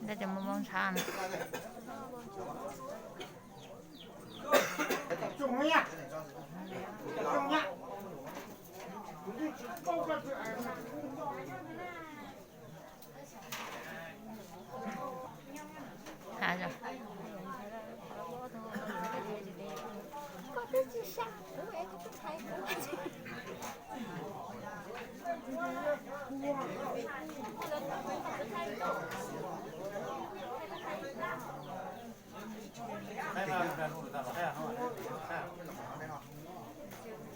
Ntawd ces mus mus ntshav. Hais os.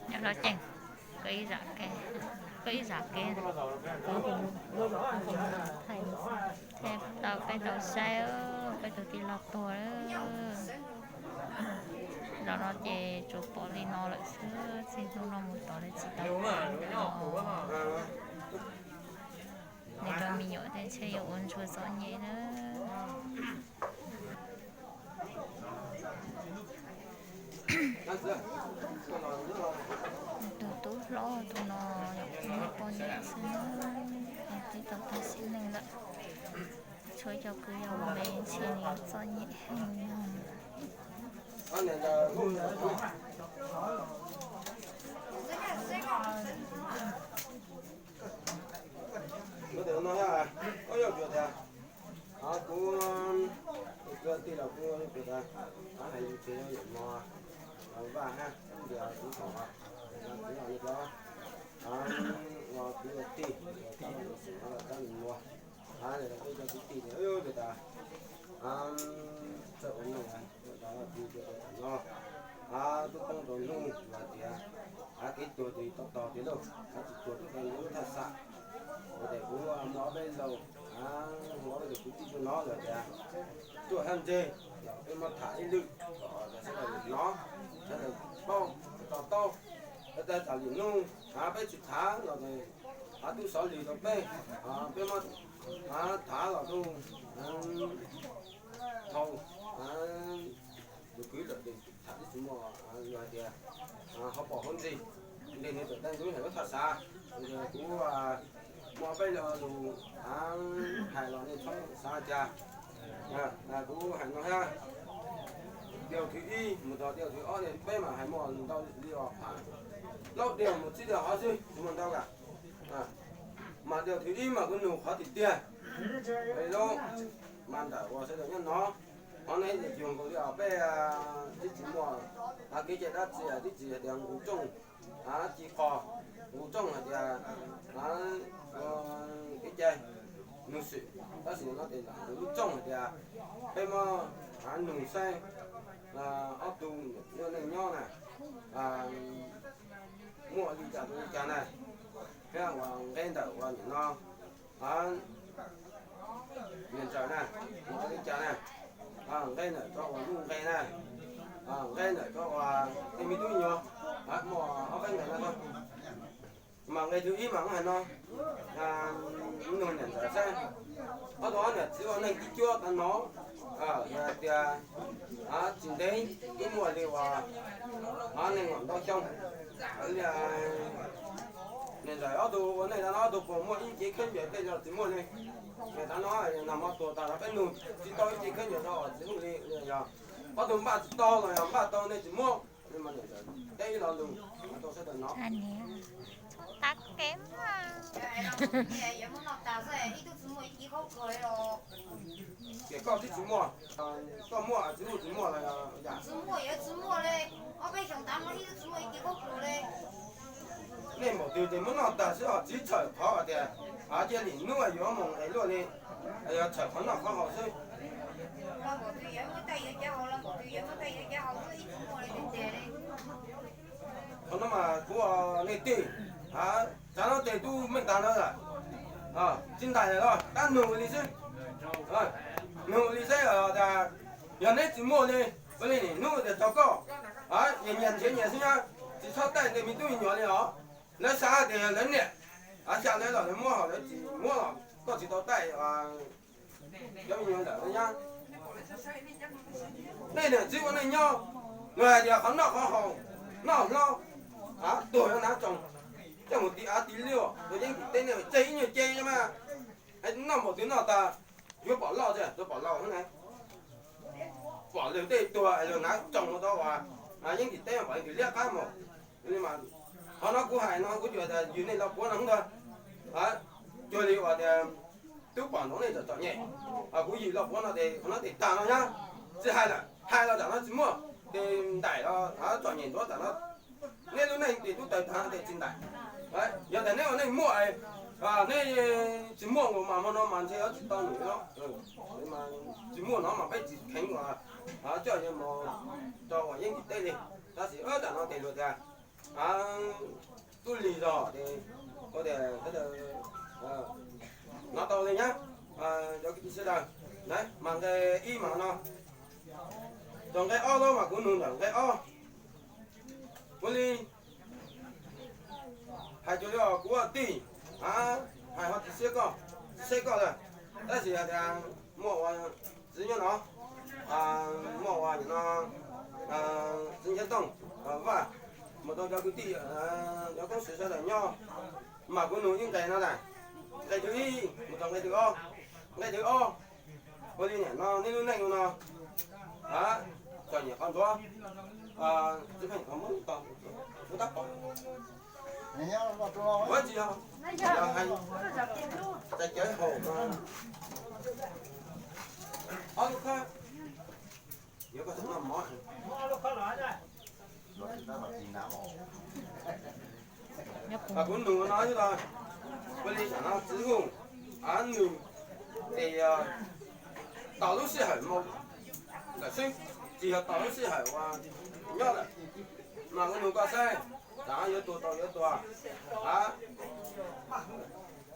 Nyob los ceeb, koj ib zam kev, koj ib zam kev. Tau peb tau saib, peb tus tij laug tuag lawm. Zaum no ces tsuas pom li no lawm xwb, txij hnub no mus tod lawv tsis tau pom. Nws rau me nyuam tej ntshe yuav ua ntsuag txom nyem na. Tus tub hlob tus no yog kuv poj niam xwb, twb tau tag sim neej lawm. Tshuav cov kwv yau me ntshe nws txom nyem heev no. Kuv, kuv tij laug kuv, kuv hais yus tsev yom no, Vaj hab, kuv tij, kuv tij, kuv tij, kuv tij, txawj ua neej, txawj ua neej no, tub poob rau hnub los tias, kev tuag tus tau tog tiag lauj, tsis tuag tus tau lub thaj xav. Ua tes kuv muaj ob peb laug, muaj ob peb tug kwv tij tuaj no los tias, tuaj hab ntseg, peb muab tham ib lwm, sawv daws hnov, sawv daws paub, to taub, tas tas lwm hnub peb tsis tham los, tub xov lwm rau peb, peb muab tham los rau, thaum tus kwv lawm tham twb tsis muaj, hais tias, ho pom hauv ntsis, ntshe nws tawm tag ntug hais lub thaj xav, kuv muaj peb lo lus hais los nej txhob xav cas. Kuv hais no hab, điều thứ ib mus txog điều thứ ob ne peb mam hais muaj ntau li os, plaub điều mus tsib điều hov xwb tsis muaj ntau lawm. Mas điều thứ ib mas kuv nug qhov tiag tiag, lub mas ntawm uas sawv daws nyob no, qhov no yog nkaus li os peb twb tsis muaj kev cai dab tsi, twb tsis hais tias nqus rooj ci qos, nqus rooj hais tias kev cai nug sim, tab sis no ces nws lub rooj hais tias peb muab nug saib ob tug ua neej nyob na, muaj li cas rau li cas na, thiab uas nqe ntawm uas nim no niam ntxawm na, ua li cas na, nqe ntawm rau uas nuj nqe na, nqe ntawm rau uas tej me tub nyuam, muaj ob peb nqe no. Mas nqe thib ib mas hais no, nug niam ntxawm saib, ob tug ob niam txiv ua neej tib cuab tas no, yog hais tias tsis ntev twb muaj li uas nees nkaum ntau xyoo, niam ntxawm ob tug ua neej tas no ob tug puas muaj ib cev khaub ncaws tej los tsis muaj li. Niam tas no nag hmo tuag tas los peb nug tsis tau ib cev khaub ncaws rau txiv Nuj li, yog ob tug npaj tsis tau los yog npaj tau nej tsis muab. Teb ib lo lus rau sawv daws no. Tias koj twb tsis muaj, koj muaj txiv Nuj tsis muaj los yog yam. Nej npaum twg ces muab noj tag xwb, ho tsis txhawm qhov tias Cia li hnub yuav mus es luaj li, yog txhawm qhov noj qhov haus xwb. Qhov no mas kuv nej tig, tsav no tes tub meej tag no lawm, tsis ntaim lawm los tab nug li xwb. Nug li xwb tias yog neb tsis muaj li, ua li nim hnub tias tso koj, nyias nyias nrhiav nyias xwb na, tsis txhob taij tes me tub me nyuam li os. Lawv xav tias lawv niam, xya lawv los lawv muab hos lawv tsis muab los koj tsis tau taij cov me nyuam ntawm lawv nyab. Nej niam txiv ua neej nyob, luag hais tias qhov noj qhov haus, noj hlob, tuag yuav hnav tsoos, coj mus ti av ti liaj, luag yeeb tim teb nej tseg ib nyuag ce mas, noj npaum twg noj tas, yuav pom loj tiag, yuav pom laus na. Pom lwm tej tuag luag hnav tsoos mus tau uas yeeb tim teb pom leej twg liab qab mus. Qhov no kuv hais no kuv cua tas yus nej los puav no ntag, cuag li uas tias tub pom ntov nej txom txom nyem, kuv yim los puav no tes qhov no tes tag no nyab, tsis hais lawm, hais los tam no tsis muaj, tes ntaim los txom nyem ntsuav tam no. Nej lub neej tes tub taws tag no tes tsis ntaim. Yog tias neb ua neej muaj, neb tsis muaj nkaus mas hmo no mas ntshe yuav tsis tau nws no. Tsis muaj no mas peb tsis kheev uas coj yuav mus rau uas yeeb tim teb li. Tab sis tam no tes luag tias tub lig zog tes ua tias hnov tau li nyab. Cov kwv tij sawv daws, mas nqe ib mas no, txog nqe ob lawm mas kuv nug ntawm nqe ob. Ua li hais cuag li os kuv ua tij, hais ho tsis siab koj, tsis saib koj lawm, tab sis tias muaj ua txiv nyob no, muaj ua no, txiv Nchab Tooj, Vaj, mus rau cov kwv tij, cov koob swm sawv daws nyob, mas kuv nug ib nqe no na, nqe thib ib mus rau nqe thib ob, nqe thib ob, ua li niam no neb lub neej no, txom nyem qhov ntsuav, txiv pheej qhov muab tau, kuv tab pom, ua tsis yog, yog hais, txais cawv haum, ob lub khab, yuav koj txhob noj mov. Kuv nug no xwb los, ua li tam no txiv Hug, nws tes tos lub sij hawm mus lawm xwb, tsis yog tos lub sij hawm uas nyob lawm, mas kuv nug koj saib, tam no yuav tuag tau yuav tuag,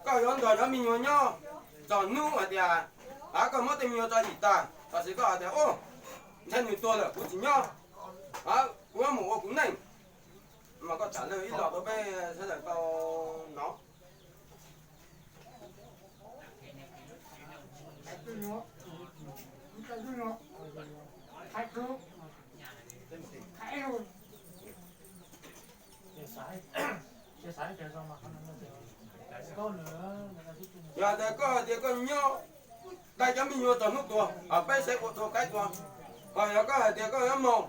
koj yuav nrog cov me nyuam nyob txog hnub hais tias, a koj muab tej me nyuam tso yim tag, tab sis koj hais tias, u, ntshai nws tuag lawm kuv tsis nyob, kuv yuav mus ua kuv neej, mas koj tham lawv ib los rau peb sawv daws tau hnov. Yog tias koj hais tias koj nyob, dai cov me nyuam txog hnub tuag, peb saib ua dua kaib dua. Ho yog koj hais tias koj yuav moog,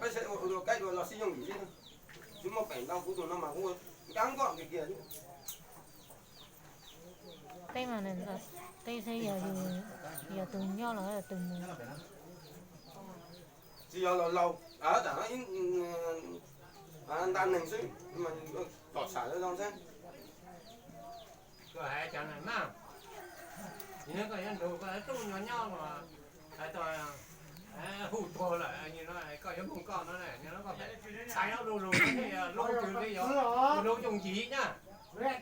peb saib ua dua kaib dua los sib yooj yim xwb. Tsis muaj peem ntau, kuv tus no mas kuv nkab nkoj kiag kiag. Peb mas, peb saib yog tus nyob los yog tus mus. Tsis yog laus laus, tam no nta neeg xwb, tom sam zoo xwb. Koj hais cov na, koj yuav nrug koj tub nyuam nyob mas hais tias Hug tuag lawm, koj yuav moog koj no, koj txhais ob lu lug, lub twg li yog lub yooj yim na. Yog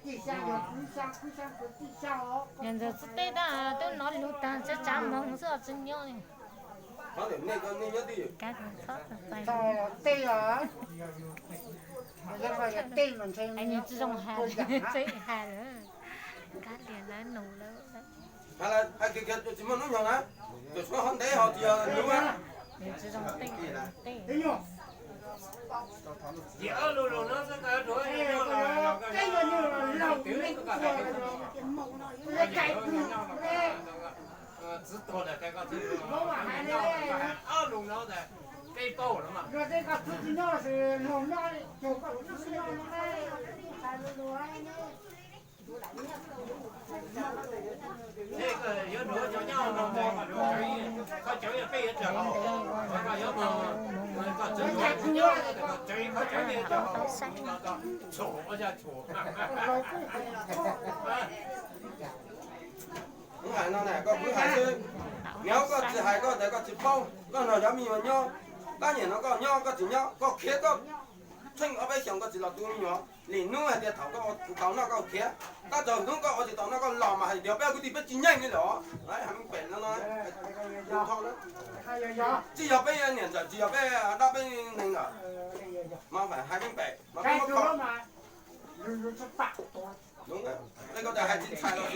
ntawd txij tej tag twb nov lug tag, tsav tsav moog xwb tsis nyob li. Tej os, tej mas ntshe nws tsis zoo hais, tsis hais lawm, kav liam lawv nug lawm. Hais kiag kiag tsis muaj hnub nyoog na, tus suav hov ntev ho tsis yog lub. Ces ob lu lug no xwb, koj yuav rua, txiv tuag lawm, ob lu no ntag, peb paub lawm mas. Yuav nrug cov nyob no, koj cawv yog peb yuav rau, koj tsev nyob, koj cawv, koj cawv yog rau, txhum ua yog txhum. Hais no na, koj kuj hais xwb. Nyob koj tsis hais koj tias koj tsis paub, koj nrog cov me nyuam nyob, koj nyiam no koj nyob, koj tsis nyob koj khiav, koj tsheej ob peb xyoos koj tsis los tu me nyuam. Li hnub hais tias thaum koj tau noj koj khiav, tab txog hnub koj ua tsis tau noj koj los mas hais tias peb kwv tij peb tsis nyeem li lawm. Hais meej pem no no, tsis yog peb niam ntxawm, tsis yog peb dab peb neeg lawm. Mas hais meej pem mas peb muab kho. Koj hais tsis txhais los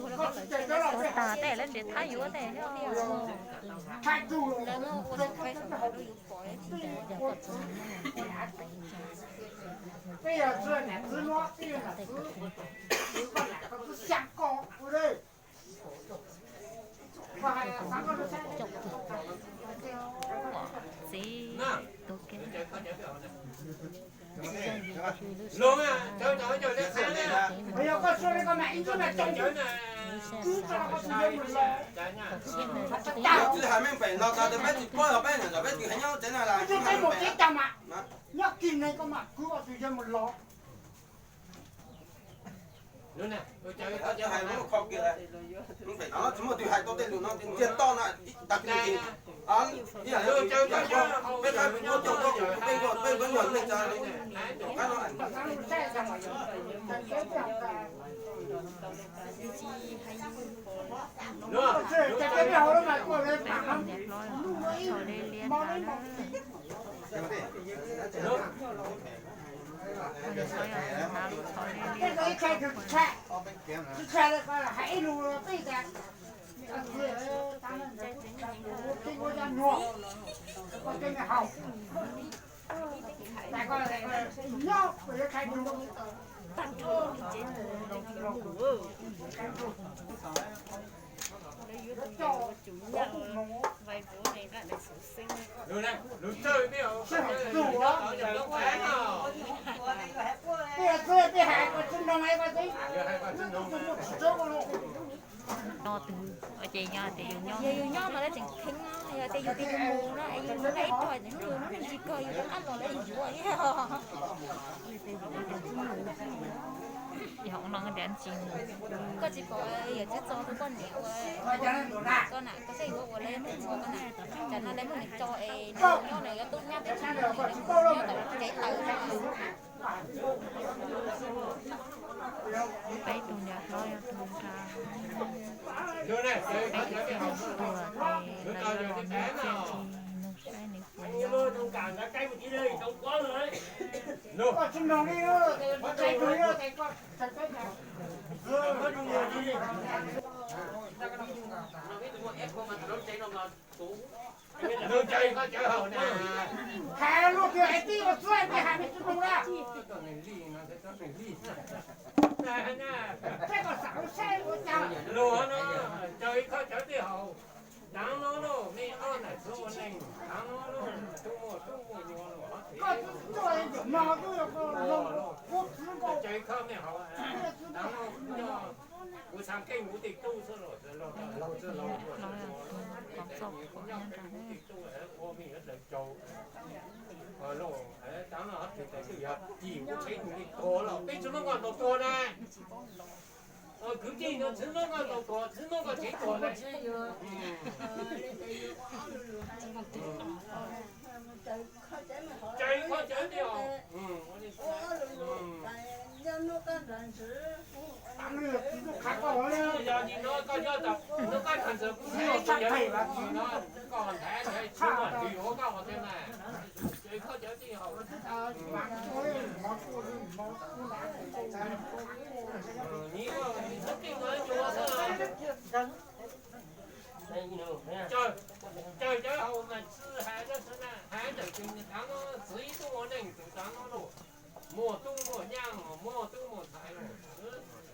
Ua tas tej lawv tseem thab yuav tej. Txiv, tus ke. Tsis hais meej pem no txog tias peb tsis paub los peb niam ntxawm peb tsis hais nyob tsev na las. Nyob kis neeg koj mam kwv ua tus yawg mus los. Hais lub kho kiag, meej pem no tsis muaj twg hais tau tej lus no, ntiag toj no tag kis ib yam li peb qab muab coj tuaj, peb, peb, peb nyuag neej tsa, qab no. No twg ces yog tias yus nyob, yog yus nyob mas lawv tseem kheev no, yog tias yus tias yus mus no es yus mus ib tog hnub yus hnub nyoog tsis kawg yus rov qab los lawv yuav thiab. Yog ua no tias tsis mus. Koj tsis pom yawm txiv txo tus poj niam uas koj na, koj saib yuav ua lawv muab tso koj na, tsam no lawv muab nws tso es nws nyob na yuav tub nyab peb tsis nyob tau kev tawv. Peb tus niam hlob yog tus nrog, peb tus tuag ces lawv yuav los nug txog tsis nug saib nws puas nyob. Hais luag twg hais tib ua txuj peb hais me tub nug na. Luag no, caw ib khub cawv tej haus, daav no lauj, mej ob nam txiv ua neej, daav no lauj, tub muaj tub muaj nyuam lauj, koj tub tuaj no tub yog koj lauj, kuv txiv nkaus, caw ib khub mej haus, daav no kuv yog, kuv xav keej kuv tej tub xwb lauj, laug txwj laug, kuv tej tub ua mej yuav daws caug. Daav no tug tau twb yog tim kuv tsev tug li tuag lawm, peb tsis muab koj tau tuag na. Kwv tij no txwv muab koj tau tuag, txwv muab koj tsev tuag na. Caw ib khub cawv tej haus. Yog li no koj nyob tom nub qab nrag ntxawg kuv txhais tus yawg no, koj nthav nthav tsis muaj twg yuav koj ua thiab na. Caw ib khub cawv tej haus. Nyias, nyias txhob keej ua nyuag xwb. Caw, caw cawv haus mas tsi hais dab tsi na, hais ntawm tus daav no, txiv tub ua neej tus daav no lauj, muaj tub muaj nyab, muaj tub muaj ntxhais lauj,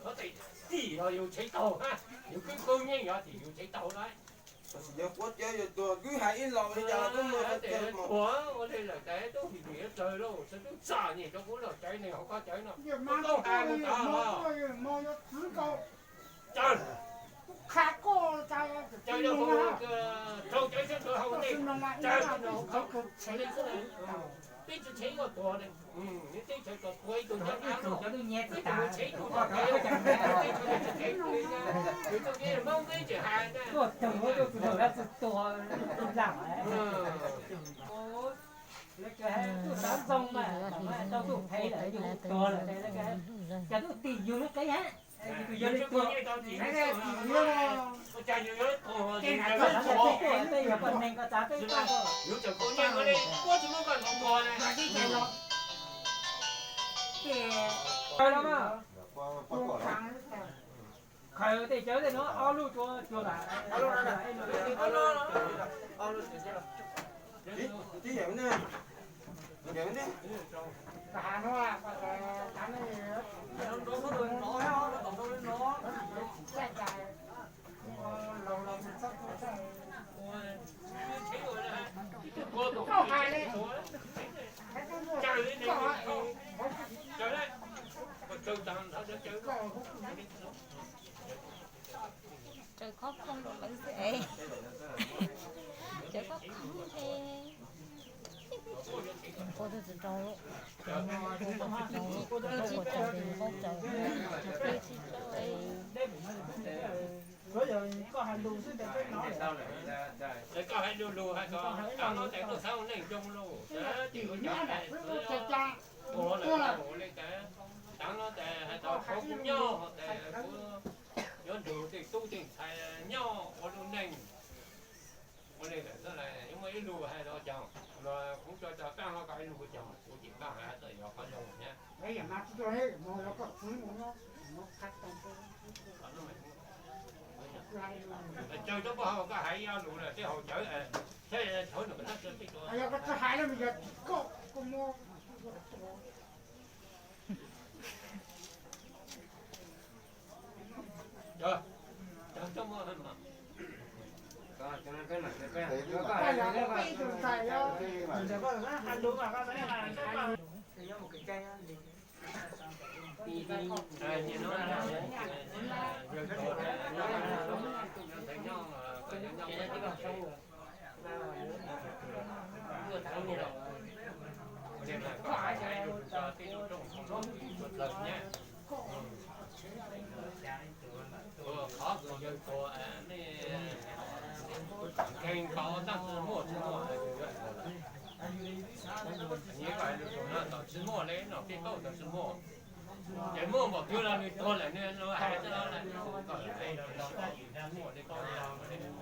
koj tej tim los yus tsev taug na, yus kwv pawg nyeej yog tim yus tsev taug lauj. Yog quav cawv yog tuag, kwv hais ib los li cas los twb muaj qhov chaw mus. Ua li lawm tes tub him nim yuav tsawg lauj, sawv twb txom nyem rau kuv los cawv neeg hauv koj cawv no. Koj hais mus tod los. Tsawg, tsawg rau kuv, raug cawv sab nraud hauv ntej, tsawg rau kuv, peb tsis tshev ua tuag li. Nws teb chaws tuag ib tug nyob qab no, peb tsis tshev ib tug tuag, peb tsis tshev ib tug li na. Nws txoj kev Hmoob peb tsis hais na. Lawv kawg hais tuaj xav zoo mas, tau tuaj phem lawm yus tuag lawm, cas tuaj tim yus lub qeb hab. Yus yog li tuag, ces yus yog poj neeg koj txav peb tuaj. Khaws tej cawv tej no ob lub rua cuag tas. Raws khob khoom rau lawv xwb es, raws khob khoom es. Peb tsis tau, peb tsis tau, peb tsis tau, peb tsis tau. Koj hais lus lus hais kom tau no tes tuaj xav ua neej zoo lauj, ces ua cov tes ua li tes, tav no tes hais tau qhov kuv nyob tes kuv yuav nrug tej tub tej ntxhais nyob ua lub neej. Ua li lawm xwb, yuav muaj ib lus hais los cog, los kuv tso cov paj ho kom ib lus cog, kuv tsis paj hais txawm yog qhov zoo thiab. Tsawg rau paj ho koj hais ib ob lus lawm tej haus cawv, saib thaum nws koj tab tsis pib tua. Qhov kuv yawg tua, nkeeg nkaus tab sis muaj tsis muaj, nyias kom hais lus no tom tsis muaj li no peb paub tau tsis muaj. Ces muaj npaum twg los nws tuag lawm nws hais txog lawm, kom hais muaj li ko, muaj li ko.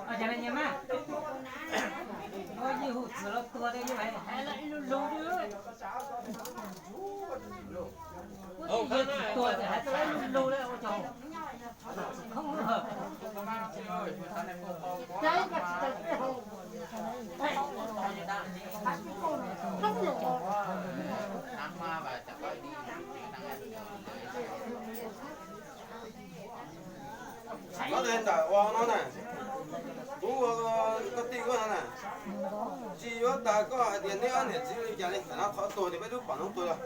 Ua cas na nyias mas, ua yij hu txwm los tuag tiag, yij hais hais lawm ib lub lug. Ua yij tsis tuag tiag hais txog ib lub lug lawm ua cas. Koj ntawm ua no na, kuv ua koj tij koj no na, tsis yuav tas koj hais tias neb ob niam txiv li cas li, tam no qhov tuag ces peb twb pom no tuag lawm.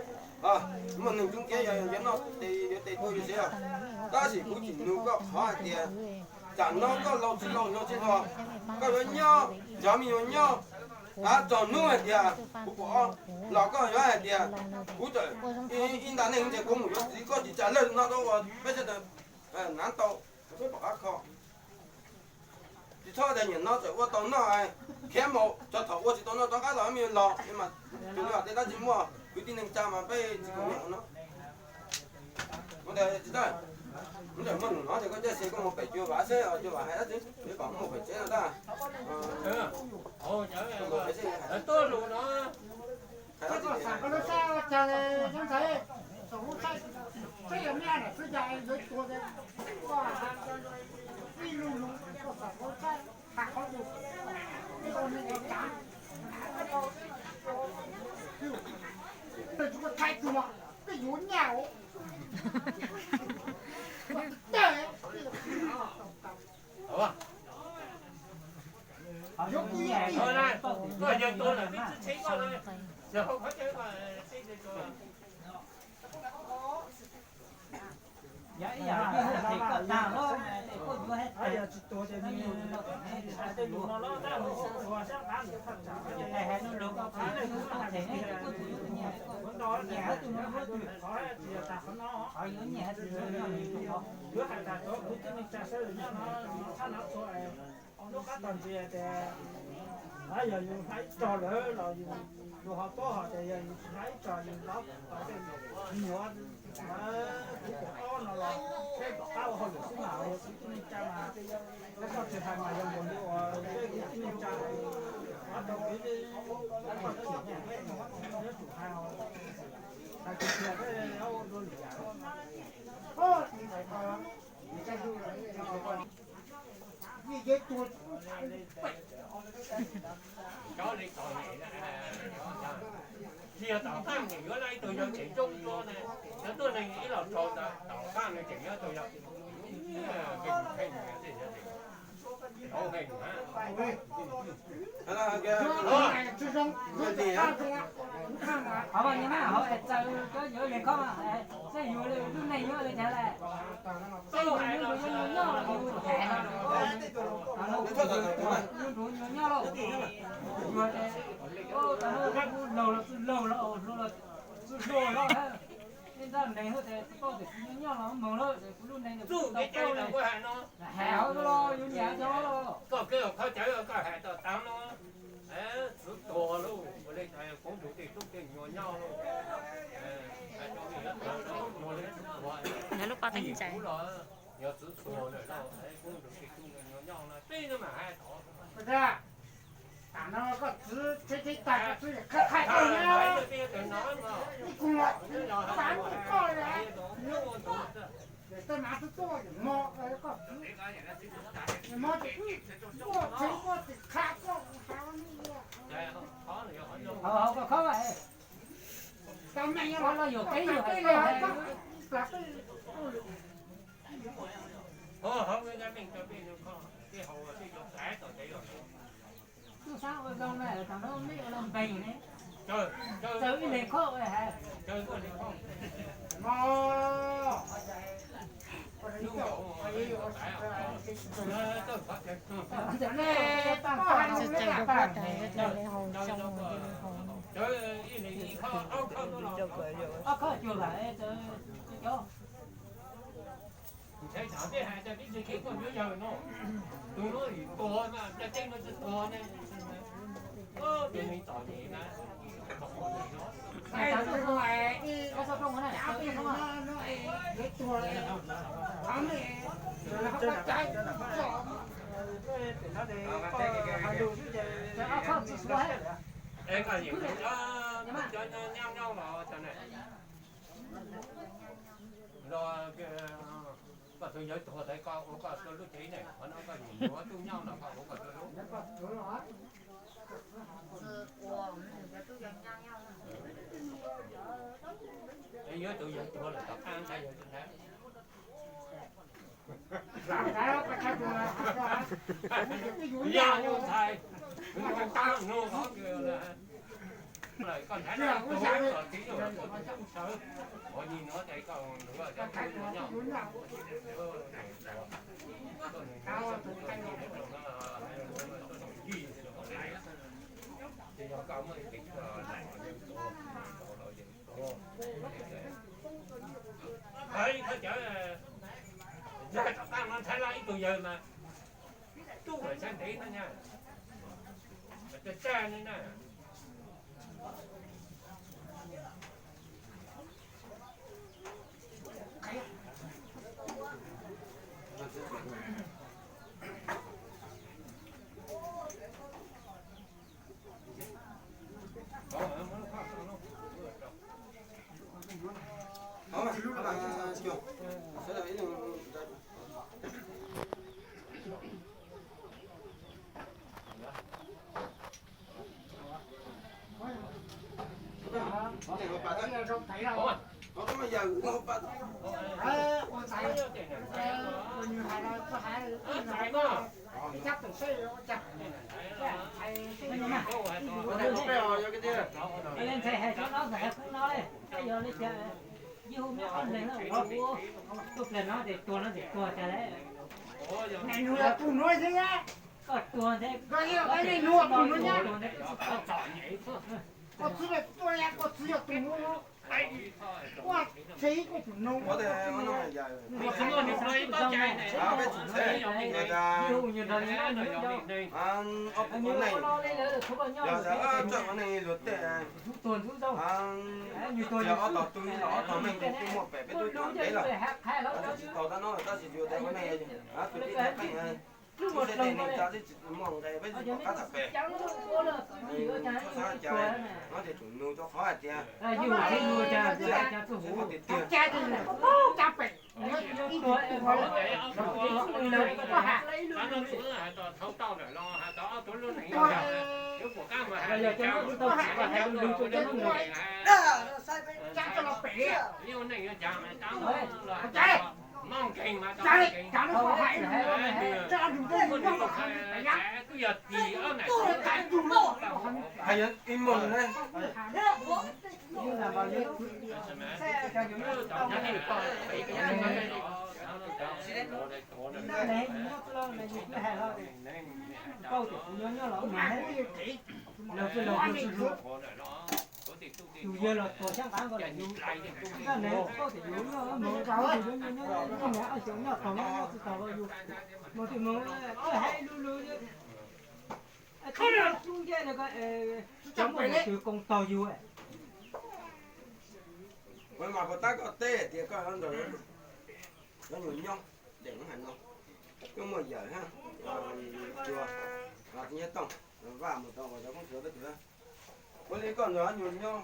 Muaj neeg tub nkeeg yog yuav noj tes yuav tes tuaj yus siab, tab sis kuv tsis nug koj qhov hais tias tam no koj laus tsis laus, laus tsis laus, koj yuav nyob, cov me nyuam nyob, tav txog hnub hais tias kuv pom los koj yuav hais tias kuv tawm ib nta neej ces kuv mus yuav txiv, koj tsis tsa lawg no rau peb sawv daws hnav tau, peb pom qab kho. Tsis txhob tias niam no txawm ua tau noj, khiav mus txog thaum ua tsis tau noj rov qab los me nyuam los, mas tus no tej dab tsis muaj, kwv tij neej tsa mas peb tsis koom ua no. Ua ntawd tsis txawj. Ntawm muaj num no ces koj caij xe koj mus pem cua vam xwb, cua vam hais dab tsi, peb kom muaj pem tsev no tab. Tuaj lus no. Koj xam koj lub saib ua cas li, Yob Ntxhais, xam lub saib, saib yog me ntawm xwb cas yuav tuag, ib lub lus koj xam koj lub saib, hais qhov tus, ib qho me ntawd tsav, koj thaij tus no, koj yuav nyaj os. Koj yawg tuag lawm, twb tsis txheeb koj lawm, yog hauv qhov tseeb koj teb tias, yog ib yam li koj tag lawm, koj yuav hais tias tsis tuag ces nws los txog ne, hais tej lus no los tab mus ua sab qab nws thaj tsam, ces hais lus koj tsis tau them ne, koj tsis yuav tus nyiam, koj nyiam hais tus no yuav tus, qhov yuav nyiam hais tus no yog nws tus no. Yuav hais tas cov kwv tij neej tsa sawv daws nyob no, no txhab no txhua es lub qab tog ntsis tias, yog yus hla ib rog lawm los yus, yus ho paub hais tias yog yus tsis hla ib rog yus laub tau tej nyuam, kuv cov ob no los peb tom qab ua hauj lwm xwb mas yog kwv tij neej tsa mas, peb koj tsis hais mas yog nkaus li uas peb kwv tij neej tsa, ob rau kwv tij, peb koj chim ne, peb yuav tsum hais, hais tias peb ua dua lwm yam. Cov li txom nyem, tsis yog tom qab nws yuav laij ib tug yawg tseem zoo dua na, yog tuaj neeg ib los rau tom qab nws tseem yuav tus yawg. Hov, nws mas hov es txawm koj yuav lees koj, seb yus lub neej yuav li cas lawm. Seb yus yuav nrug yuav nyuag nyob los yus hais no, yus nrug nyuag nyob lauj, yus hais tias, tau hnub kuv laug los txwj laug los, hluas los txwj hluas los, nej ntaj neeg hais tias tsis paub tias kuv nyuag nyob los moog lawm, kuv lub neej txuj tau paub li. Hais hauv los yus nyiam cov los. Koj kawg qhov cawv koj hais tau taag no, txwv tuag lauj, ua li koob ntug tej tub tej nyuag nyob lauj. Lawv lub paj teeb ntsaim. Yog txwv tuag lawm lauj, koob ntug tej tub nyuag nyob no peb no mas hais tau. Tam no koj txwv tsheb tsheb tag koj txwv qhab qhaij koj na. Ib kuv xav koj li, tej nav twb tuaj mo koj txwv, mo ces wb tuaj tsev koj tsis qha koj kuv xav li. Hauv hauv koj khob, tau meej los yuam kev yuam hais koj. Tub sab ua zoo na, thaum no mej ua log npeeg ne, txawv ib leeg khob hais. Ob khob cuag vam, ntshai tsam tej hais tias peb tsis kheev koj yuav yawg no, tus no tuag mas caj teb no tsis tuag ne. Tus neeg txom nyem na, es koj yeem cov nyob nyob los cov ne. Los koj tus yawg tuag tas koj ua koj tus lub tsev ne, qhov no koj yeem yuav tub nyob los koj ua koj tus lub. Es yuav tus yawg tuag lawm tom qab ntshai yawg tsis ntshai. Yog tus ntshai, tus ntshai tab hnub qhov kws lawm, koj ntshai tus txiv yog koj tus sawv, ua nim no ces koj tus yawg tuag nyob. Ces yog koj muaj ib tug laus, laus yawg tuag, hais li koj cov, yog tom qab no ntshai laj ib tug yawg mas tub lawm sab ntev no nyaj, tsa tsa li na. Ntxhais hais cov no ntxhais hais kuv no li, yog li cas yus hu meb ob leeg na, ua ua tuaj plag no ces tuag no ces tuag tas lawm. Koj tuag nthe, koj tuag nthe, ob tug ua neej, yog tias txawj ua neej luag tej, yog ob tog tug ib los ob tog meej kuj muaj pem peb tub cov ntev lawm, tsis tau tab no tab sis yus tias ua neej, tus tib neeg qeej, lub sab tes neej tsa twb tsis muaj nqe peb tsis pom qab tham pem. Txhob xav cas, no ces tsum nug rau qhov hais tias, tiag tiag, hais ib moog ne, yus yawg los tuag xyab nqav nkaus lawm, yus nraj neeg paub tias yus nyob mus yus yuav nyob nyob nyob nyob nyob tsis taus los yus mus twg mus twg hais lug lug, tub ncej no ko, cov muaj tus koom taug yus. Kuv mas puas tab koj teb tias koj nrog cov nyuam nyob, deem hais no, koj muaj yawm hab, cua, txiv nyob tooj, vaj mus tau uas cov koob txuas peb tug, ua li koj nrog nyuam nyob,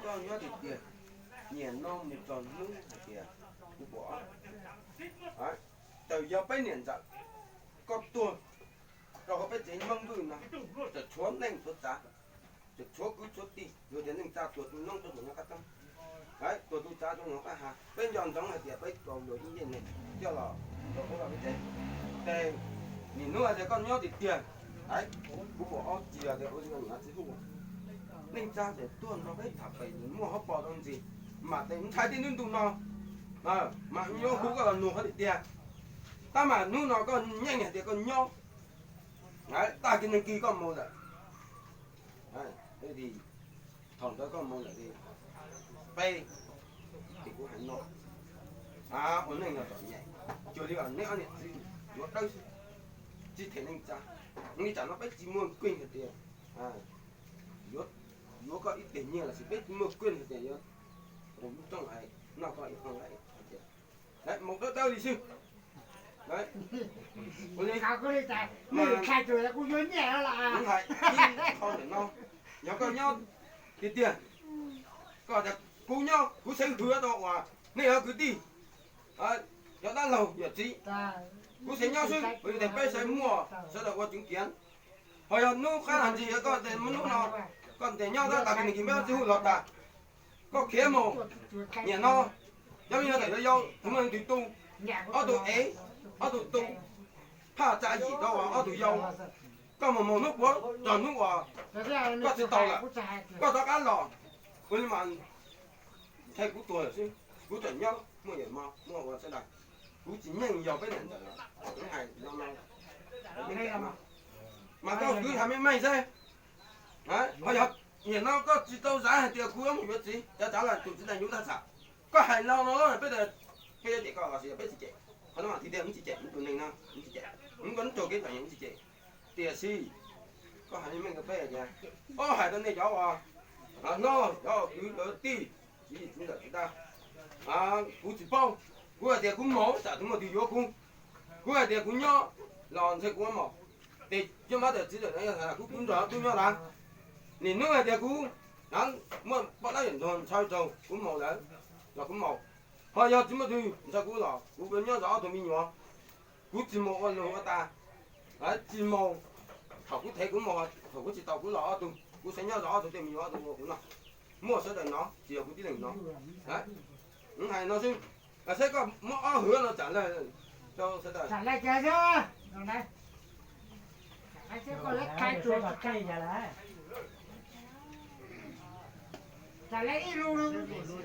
koj nyob tiag tiag, niaj no mus txog hnub hais tias kuv pom, txawm yog peb niam ntxawm, koj tuag rau hauv peb tsev Hmoob Vwj no, txawm tshuav neej tshuav tsav, txawm tshuav kwv tshuav tij, yog tias neej tsa tuag tu noob tuaj tus nyob qab toob, tuag tu tsav tuaj tus nyob qab hav, peb nco ntsoov hais tias peb tau luag ib ncej neeg coj los rau peb tsev. Ces nim hnub hais tias koj nyob tiag tiag, kuv pom ob tsis yog tias ua li koj niam txiv hu, neej tsa ces tuaj nrog peb tham pem muaj hauv paus rau ntxiv, mam tes ntshai tej hnub ntu no, mam yuav hu koj los nug qhov tiag tiag. Tab mas hnub no koj yeej hais tias koj nyob, tag kis neeg kis koj mus lawm, thaum ntawd koj mus lawm, peb, ces kuv hais no, ua neej no txom nyem, cuag li neb ob niam txiv yuav dawb, tsis them neej tsa, neej tsa no peb tsis muaj keej hais tias yuav koj ib teg nyiaj los sis peb tsis muaj keej hais tias yuav lub rooj noj koj ib qho nqaij hais tias, mus dawb dawb li xwb. Ua li, kuv hais ib qho ntawm no, yog koj nyob tiag tiag, koj tias kuv nyob kuv xeev hwv tau uas nej yog kwv tij, yog dab laug yog txiv, kuv xeev nyob xwb, kuv yog tias peb xeev muaj sawv daws ua tseev kiav. Ho yog hnub qab hais ntsis koj tes muaj hnub no, koj tes nyob tab tag kis neeg kis peb tsis hu los tas, koj khiav mus, niaj no, cov me nyuam tawm yau yau, tus muaj leej twg tu, ob tug ev, ob tug tu, phaj tsa yim rau ob tug yau, koj mus mus hnub puav txog hnub uas koj tsis tau lawm, koj rov qab los, ua li mas ntshai kuv tuag lawm xwb, kuv tseem nyob muaj yawm mos muaj ua sawv daws, kuv tsis yeej yog peb niam ntxawm lawm, kuv hais no no, mas koj kwv hais meej meej xwb. Ho yog niaj no koj tsis tau zam hais tias kuv yuav mus yuav txiv, tsav tsav los tus txiv neej yuav tag txham, koj hais no no peb, peb yuav cem koj los sis peb tsis cem, qhov no mas tiag tiag wb tsis cem, wb tus neeg no wb tsis cem, wb koj neb tsaug kev txom nyem wb tsis cem. Tiam sis koj hais meej meej rau peb tias, ob hais rau nej cov uas no, cov kwv cov tij, txiv txiv ntxawm txiv dab, kuv tsis paub, kuv hais tias kuv mus tsam tus muaj twg yuav kuv, kuv hais tias kuv nyob los ntshai kuv muab mus, ces cov mab tawm txiv tawm no yog kuv kuv nrog tub nyob lawm, niaj hnub hais tias kuv muaj poj dab yawm ntxwg ntshaw raug kuv mus lawm los kuv mus, ho yog tsis muaj twg ntshaw kuv los kuv nyob zov ob tug me nyuam, kuv tsis mus ua lug ua tas, tsis mus thaum kuv thev kuv mus, thaum kuv tsis tau kuv los ob tug, Kuv xav nyob zov ob tug tej me nyuam ob tug ua kuv noj, muaj sawv daws nov tsis yog kuv tib leeg nov. Kuv hais no xwb, saib koj muab ob hwv no tsam lawv rau sawv daws. Tsam lawv ib lus,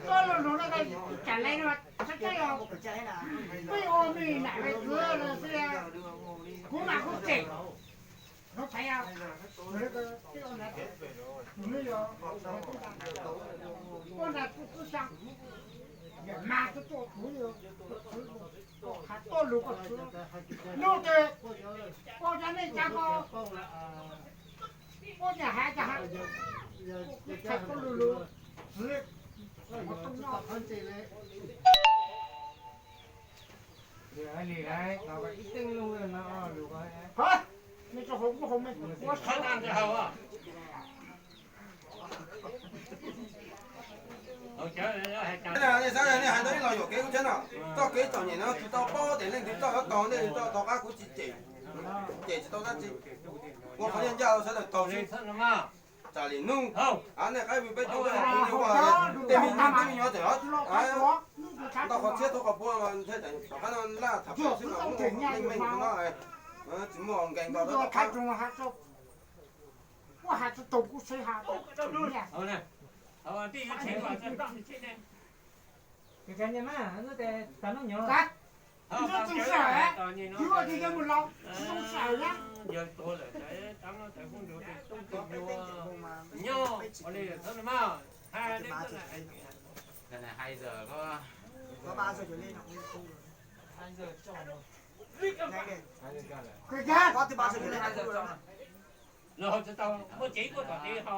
koj lus lus no, tsam lawv no, saib koj yog peb ua me nam me kwv los xwb, kuv mam kuv cem. Lub phav yog, kuv nws yog, kuv nta kuv xyaa, niam mas tuaj tuaj kuv, tuaj lus koj txwv, lub twg, koj cov neej tsa ko, koj niam hais cas hais, kuv txhais koj lus lus, txwv, Nej hais tau ib los yuam kev kuv tshab no, txoj kev txom nyem no tsis tau paub tias leej twg txoj yuav tau, nej txoj tom qab kuv tsis cem, cem tsis tau dab tsi. Ua qhov ncaj ncaj sawv daws tau xwb. Tsam li nub, nej qaib vwm peb tau, tej me nyuam tseem ntau qhov txhiab thoob qhov puab, tom qab no laj tham pem xwb los muaj meej meej no, tsis muaj nkees nkaus. Los tsis tau muaj cev kuj tom tsev hau.